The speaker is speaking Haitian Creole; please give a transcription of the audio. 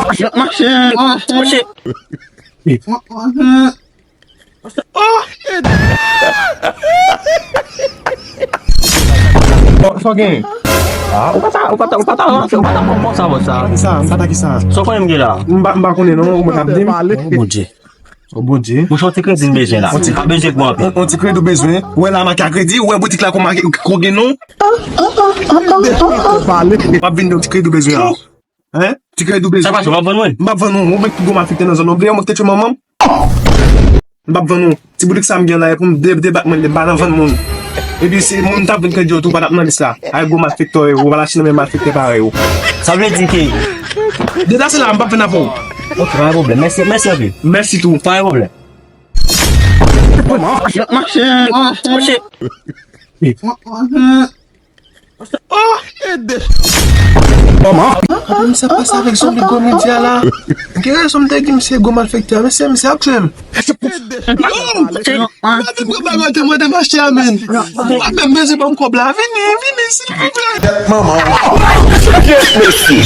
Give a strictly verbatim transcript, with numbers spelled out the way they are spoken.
Machin, machin. Sa w gen? Ah, ou pa ta, ou pa ta, ou pa ta avanse, ou pa ta pran konsa, bòs sa. Sa, m pa ta ki sa. Sa w konnen m gen la? M pa, m pa konnen non, ou mwen ap di m. Oh, Bondye. Oh, Bondye. Mwen, se yon ti kredi m bezwen la. Yon ti, pa bezwen gwo anpil. Yon ti kredi w bezwen. Ou wè la make a kredi, ou wè boutik la kon make, kon gen non. Pale. M ap vin yon ti kredi w bezwen la. Hein? Ti kredi w bezwen. Sa pase, w ap vann mwen? M p ap vann ou. Ou menm ki gwo malfektè nan zòn nan. Ou bliye yon malfektè manman m? M p ap vann ou. Ti boudik sa m gen la, e pou m de, debat mwen, m pa nan vann moun. Epi si moun t ap vin kredi yo tou, pa t ap nan lis la. Ay gwo malfektè yo, ou pa lache nan men malfektè parèy ou. Sa vle di ke... Deplase la, m p ap vann avè w. Ok, pa gen pwoblèm. Mèsi, mèsi anpil. Mèsi tou. Pa gen pwoblèm. Machin, machin. Oh, ede. Kòman? Apre m sa pase avèk zonbi gwo medya la. Gen rezon m te di misye gwo malfektè, mesye, misye ap jwe m. Yo! Mwen te pran bagay te mwen te mache a, men. Mwen menm bezwen ban m kòb la. Vini, vini, silvouplè. Manman. Yes, mesye.